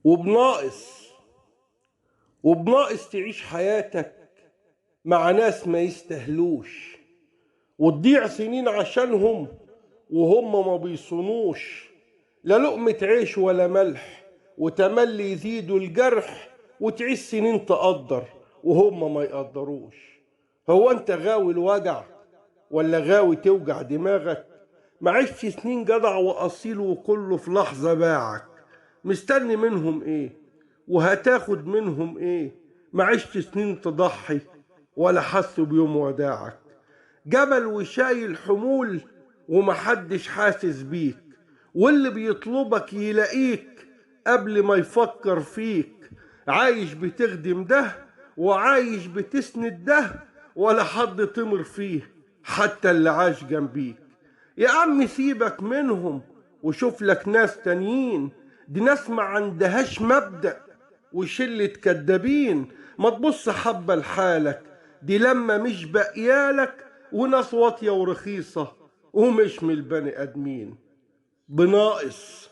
وبناقص وبناقص تعيش حياتك مع ناس ما يستاهلوش، وتضيع سنين عشانهم وهم ما بيصونوش. لا لقمة عيش ولا ملح، وتملي يزيدوا الجرح، وتعيش سنين تقدر وهم ما يقدروش. هو انت غاوي الوجع ولا غاوي توجع دماغك؟ ما عشت سنين جدع وأصيل وكله في لحظة باعك. مستني منهم ايه وهتاخد منهم ايه؟ ما عشت سنين تضحي ولا حسوا بيوم وداعك. جبل وشايل حمول ومحدش حاسس بيك، واللي بيطلبك يلاقيك قبل ما يفكر فيك. عايش بتخدم ده وعايش بتسند ده، ولا حد طمر فيه حتى اللي عاش جنبيك. يا عم سيبك منهم وشوف لك ناس تانيين، دي ناس ما عندهاش مبدأ وشلة كدابين. ما تبص حبة لحالك، دي لما مش باقيالك، وناس واطية ورخيصة ومش من البني آدمين. بناقص.